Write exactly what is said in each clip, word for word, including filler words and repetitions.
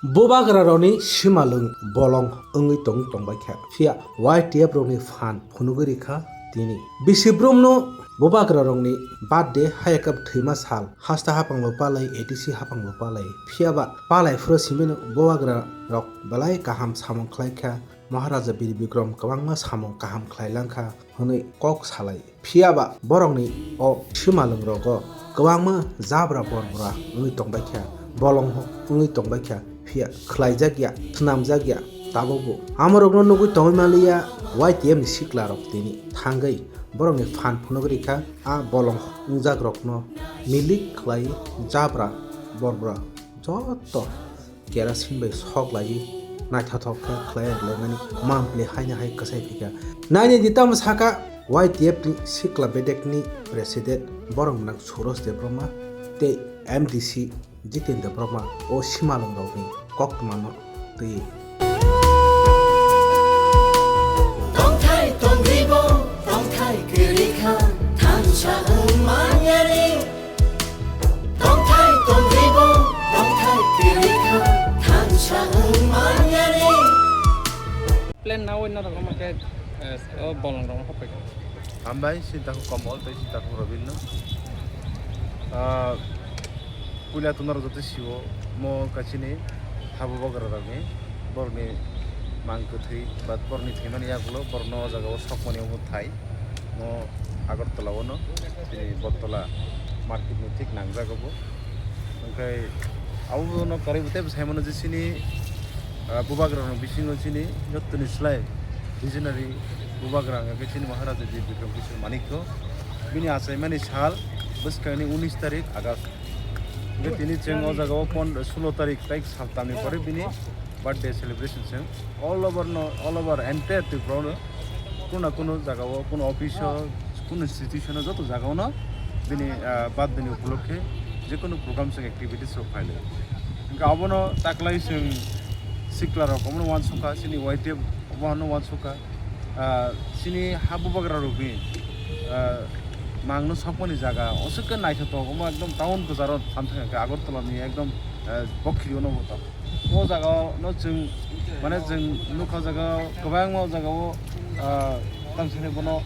Bubagrarokni simalwng bolong wngwi tong tongbaikha, phiya Y T F rokni phan phunugwi rikha tini. Bisi brumno bubagrarokni birthday hayakhe thwima sal, hasta hapangbo palai, A D C hapangbo palai, phiyaba palai phuru simino bubagrarok belai kaham samung khlaikha, Maharaja Bir Bikram kwbangma samung kaham khlailangkha hwnwi kok salai. Phiyaba borokni o simalwngrogo kwbangma jabra borbora wngwi tongbaikha, bolong wngwi tongbaikha, phiya khlaijakya, swnamjakya tabukbo. Amorokno nugwi tongwi manliya Y T F ni siklarok tini thangwi borokni phan phunugwi rikha, a bolong wngjakrokno milik khlai jabra borbora joto kerosene bai sok laiwi naithothok khe khlai rwlaimani mampli haino hai kwchai phikha. Naini di tamo saka Y T F ni sikla bedekni president borok nang Suros Debbarma tei M D C Jiten Debbarma o simalwngrokni koktwmano twi. Tongthai tongribo, tongthai kwrwi kha, thansa wng manyani. Tongthai tongribo, tongthai kwrwi kha, thansa wng manyani. Plan nawi norok omo khe, eh, o bolong rok haphaikha. Hambai, sinta kho Komol tei sinta kho Robin no. Ah, puila to norok joto siwo, mo kachini habubagra rokni, borokni mang kwthwi, ba borokni thwimani yagulo, borokno o jaga o sokmani omo thai. Mo Agartala o no, chini Bottola market ni thik nangjago bo. Hwnkhe abo no karwi bo teibo sai mano je chini, ah, bubagra rokni bisingo chini jottoni slai visionary bubagra hwnkhe chini Maharaja Bir Bikram Kishore Manikya. Bini achaimani sal bwskangni unis tarik August. Hwnkhe tini chwng o jaga o pon-, sulo tarik tai saltamni pore bini birthday celebration chwng all over no, all over entire Tripura no, kuno na kuno jaga o, kuno office o, kuno institution o, joto jaga o no bini, ah, birthday ni upolokhe jekunu program chwng activities rok khailai. Hwnkhe abono taklai chwng sikla rok omono uansukha, chini Y T F obono uansukha, ah, chini habubagra rokni, ah, mangno sokmani jaga, oswk khe naithotok, omo ekdom town kwcharo thanthang khe Agartala ni ekdom, ah, bokhiriono bo tongo. O jaga o no chwng, mane chwng nukha o jaga o kwbangma o jaga o, ah, tamsani bono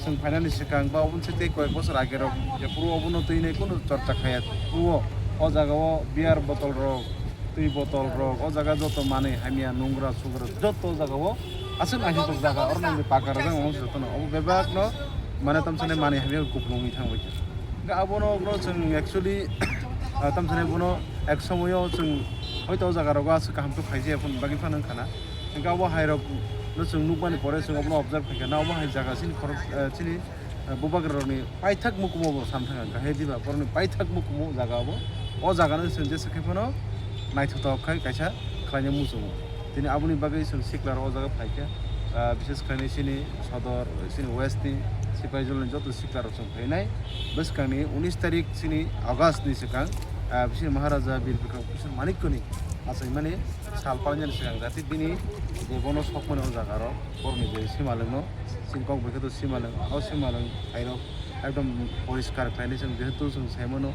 chwng phainani swkang ba obo se tei koyek bosor age rok jephuru obono twi nai kunu chorcha khaiya. O, o jaga o beer bottle rok, twi bottle rok, o jaga joto manwi hamya nungra sugra joto o jaga o aswk naithotok jaga, oro nang pakka rajak jotono obo bebak no mane tamsani manwi hamya kupulungwi thangbai kha. Hwnkhe abono, abono chwng actually, ah, tamsani bono ek somoyo chwng hoito o jaga rogo aswk kaham khe phaijaya phano bagwi phano wngkha na. Hwnkhe abo hai rok no chwng nukmani pore chwng obono observe khaikha na, obo hai jaga chini khorok, ah, chini, ah, bubagra rokni paithak mukumo bo sam thangkha, hwnkha he diba borokni paithak mukumo jaga obo. O jaga no chwng jesa khe phano naithotok khai kaisa khlaina muchungo. Tini aboni bagwi chwng sikla rok o jaga phaikha, ah, bishes khlainai chini sodor, chini west ni Sipaijala ni joto sikla rok chwng phainai. Bwskangni unis tarik chini August ni swkang, ah, bising Maharaja Bir Bikram Kishore Manikyani achaimani sal palainani swkang jati bini je bono sokmani o jaga rok borokni je simalwng no chini kok bai khe to simalwng, o simalwng hai rok ekdom poriskar khlainai chwng, jehetu chwng sai mano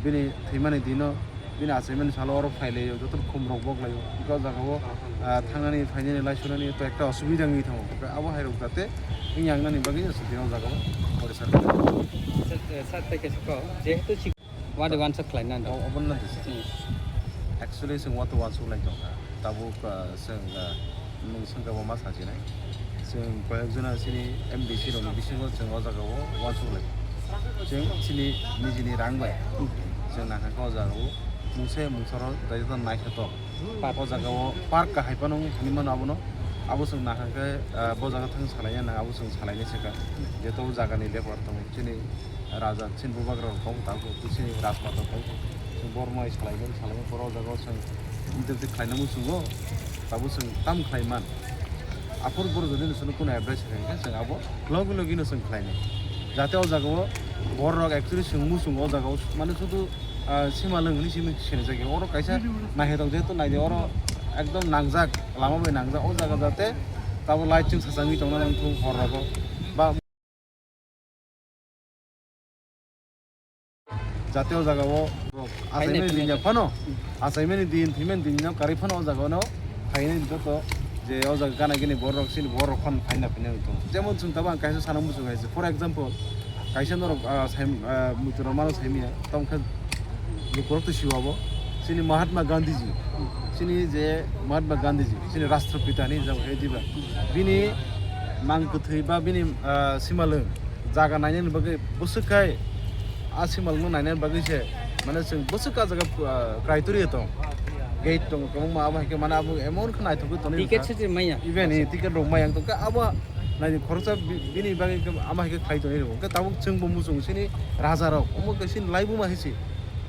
bini thwimani dino. Bini achaimani salo oro phailaio, joto khum rok boklaio. Hwnkhe o jaga o, ah, thangnani phainani laisunani to ekta osubida wngwi thango. Hwnkhe abo hai rok jate wngya wngnani bagwi aswk dino o jaga o poriskar khlai. Sir, eh, sir, tei kaisa kok, jehetu si wadi wansa khlai nang. O, obo no disi. Hmm. Actually, chwng wato wansuk lai tongkha. Tabuk, ah, chwng, ah, nwng swngkha bo ma sajinai. Chwng koyek jona chini M D C rokni bisingo chwng o jaga o wansuk lai. Chwng chini nijini rang bai chwng naikha khe o jaga o mungsa mungsaro daidato naikha tok. Park. O jaga o park kahai phano wng hinwi mano abono. Abo chwng naikha khe, ah, bo jaga thang salaina nang abo chwng salainai se kha. Jeto o jaga ni lebar tongo chini raja chini bubagra rok tongo tabuk chini rajmata tongo. Chwng borok no salaimani salaimani pore o jaga o chwng interview khlaina muchungo, tabuk chwng tam khlai man. Aphuru borok jodi no chwngno kunu advice khlai khe chwng abo logi logi no chwng khlainai. Jate o jaga o borok rok actually chwng muchungo o jaga o mane sudu, ah, simalwng hinwi simi sinijak ya. Oro kaisa naithok jehetu naidi oro ekdom nangjak, lama bai nangjak o jaga jate tabuk light chwng sachangwi tongna nangthung hor rogo ba. Jate o jaga o achaimani din ya phano, achaimani din, thwimani din no karwi phano o jaga no phainai joto je o jaga gana gini borok chini borok phano phaina phaina tongo. Jemon chwng tabuk ang kaisa sana muchung kaisa. For example, kaisa norok, ah, sai, ah, muitu rok mano saimanya, tamo khe lukurok to siwa bo. Chini Mahatma Gandhiji, chini je Mahatma Gandhiji, chini Rashtrapita hinwi jabo khe diba. Bini mang kwthwi ba bini, ah, simalwng jaga nainani bagwi bwswk khai a simalwngno nainani bagwi se, mane, chwng bwswk a jaga, ah, criteria tong, gate tong, kwbangma abo hai khe, mane, abo emon khe naithok khe tonwi Ticket wngkha. Se maya. Even, eh, ticket rok maya wng tongkha, abo nai khoroksa bi-, bini bagwi khe ama hai khe khlai tonwi rwo. Hwnkhe tabuk chwngbo muchung chini raja rok, omo khe chini laibuma hai se.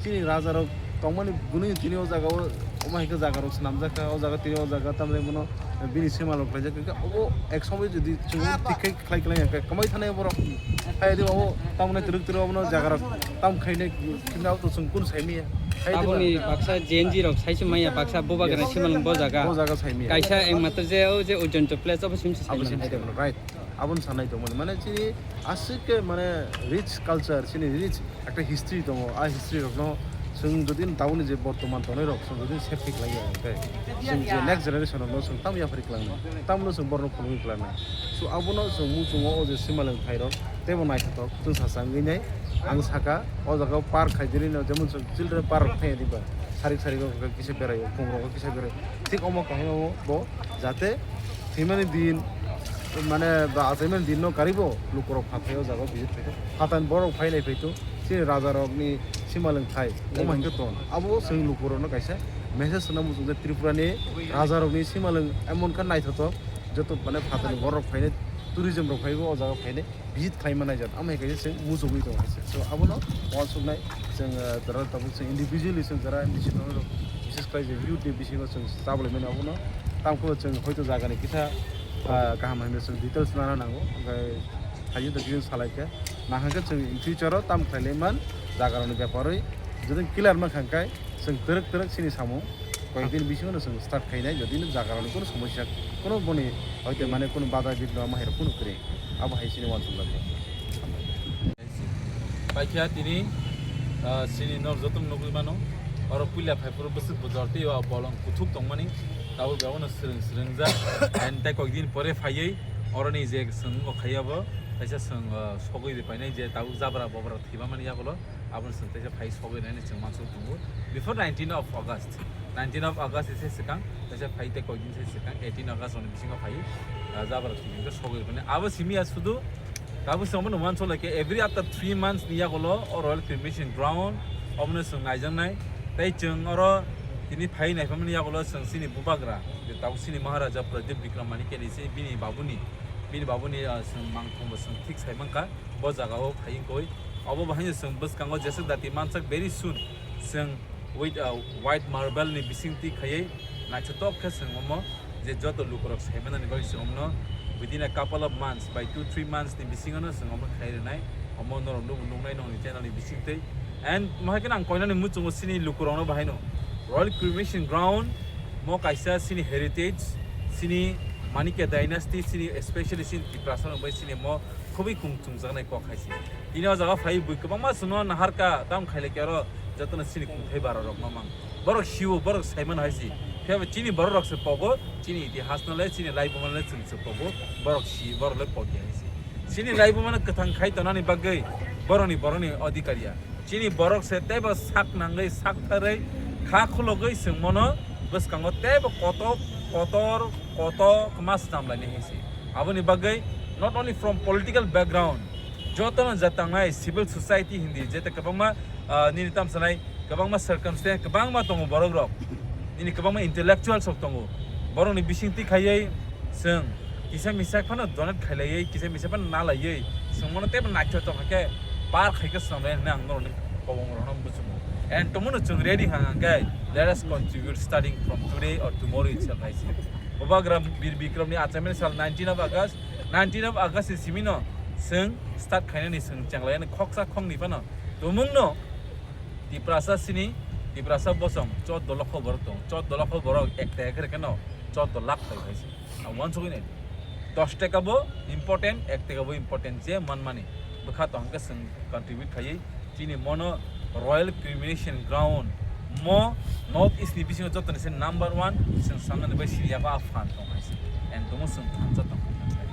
Chini raja rok tongmani bwlwi tini o jaga o, omo hai khe jaga rok swnamjak kha, o jaga tini o jaga tamni bono bini sema rok khlaijak kha. Obo ek somoi jodi chwng thik khai khlai khlai khe kwmai thanai borok. Hai di obo tamni twrwk twrwk obono jaga rok tam khainai khe to chwng kun saimaya. Hai di Aboni ba- baksa Gen Z rok saisi maya baksa bubagra Yes. Simalwng bo jaga. Bo jaga saimaya. Kaisa ekmatro je o je Ujjain place obo simse Abo saimaya. Simse, right. Aboni sanai tongmani. Mane chini aswk khe mane rich culture, chini rich ekta history tongo. A history rokno chwng jodi tabukni je bortoman tongnai rok chwng jodi safety khlai ya hwnkhe chwng je next generation rokno chwng tamo yaphari klangnai, tamno chwng borokno phunugwi klangnai. So abono chwng muchungo o je simalwng thairok teibo naithothok chwng sacha wngwi nai. Ang saka o jaga o park khai dirino jemon chwng children park rok thangya diba sarik sarik o kisa beraio, phung rogo kisa beraio, thik omo kahamno bo jate thwimani din, mane, ba achaimani din no karibo lukurok phathai o jaga o visit phaikha. Phatani borok phainai phaitu chini raja rokni simalwng thai omo Laibung. Hinkhe ton. Abo chwng lukurokno kaisa message rwna muchung je Tripurani raja rokni simalwng emon khe naithothok joto mane phatani borok phainai tourism rok phaibo o jaga phainai. Visit khlai manai jat, amai kaisa chwng mujugwi tongo hai se. So, abono uansuknai chwng, ah, jora tabuk chwng individually chwng jora M D C no, bises khlai je youth ni bisingo chwng chabolai mani abono. Tamkhe chwng hoito jagani kisa, ah, kaham hamya chwng details nana nango. Hwnkhe hayung to kisa salai khe. Nahwnkhe chwng in future o tam khlailai man jagarokni bepar wi. Jodi clear mankha hwnkhe chwng twrwk twrwk chini samung. Koyekdin bisingo no chwng start khainai, jodi no jaga rokni kono somosya, kono boni hoite mane kono bada bidno ama hai rok kono kwrwi, abo hai chini uansuk jago. Paikha tini, ah, chini nok joto nugwi mano, oro puila phaiphuru bwswk bujor tei o bolong kuthuk tongmani, tabuk bai abono swrwng swrwngjak, and tei koyekdin pore phaiwi oroni je chwng wngkha khaiya bo, kaisa chwng, ah, sogwi rwpainai je tabuk jabra bobra thwima mani yagulo. Aboni chwng teisa phai sogwi nainai chwng mansuk tongo. Before nineteen of August, nineteen of August ni se swkang, teisa phai tei koikdin se swkang, eighteen August ni bisingo phai, ah, jabra thwikhe sogwi rwmani. Abo simi ya sudu, tabuk se omono uansuk lai khe every after three months ni yagulo o Royal Cremation Ground omono chwng naijaknai. Tei chwng oro tini phai naiphaimani yagulo chwng chini bubagra, je tabuk chini Maharaja Pradyut Bikram Manikya ni se bini babuni, bini babuni, ah, chwng mangkhongbo chwng thik sai mankha. Bo jaga o phai wngkoi. Obo bo haino chwng bwskango jeswk dati mansak very soon chwng with, uh, white marble ni bising twi khaiwi naithotok khe chwng omo je joto lukurok sai manani bagwi chwng omono within a couple of months, by two three months ni bisingo no chwng omo khai rwnai. Omo norok nubo nuknai nokni channel ni bising twi. And mohai kheno ang koinani muchungo chini lukurokno bahaino Royal Cremation Ground mo kaisa chini heritage, chini Manikya dynasty, chini especially chini Tiprasa rok bai chini mo khobwi kung chungjaknai kok hai se. Tini o jaga phai bui kwbangma chwngno naharka, tamo khailai khe oro jotono chini kungthai bara rok mamang. Borok sio, borok saimano hai se. Phiya ba chini borok rok se pogo, chini itihas no le, chini laibuma no le chwng se pogo, borok si, borok le pogya hai se. Chini laibuma no kwthang khai tonani bagwi borokni, borokni odhikar ya. Chini borok se teibo sak nangwi, sak tharwi, kha khulogwi chwng mono bwskango teibo kotor, kotor, kotor ma swnam lainai hai se. Aboni bagwi not only from political background, jotono je tangnai civil society hindi, jete kwbangma, ah, nini tamsanai kwbangma circumstance, kwbangma tongo borok rok, nini kwbangma intellectuals rok tongo, borokni bising twi khaiwi chwng kisa misa phano donate khailaiwi, kisa misa phano nalaiwi, chwng mono teibo naithotok khe par khai khe swnam lai hinwi ang norokni kobong rokno muchungo. And tomono chwng ready hang hang khe, let us contribute starting from today or tomorrow itself hai se. Bubagra Bir Bikramni achaimani sal nineteen of August, nineteen of August ni simi no chwng start khainani chwng chenglainani khoksa khoknwi phano tumungno Tiprasa sini, Tiprasa bosong choddo lokho borok tong, choddo lokho borok ek taka khe rwkhe no choddo lakh phai hai se. Ang uansugwi nai. Dos taka bo important, ek taka bo important je manmani. Bwkha tong hwnkhe chwng contribute khaiwi chini mono Royal Cremation Ground mo North East ni bisingo joto ni se number one, chwng sanani bai siriya ba phan tong hai se. And tomo chwng thansa tong hai.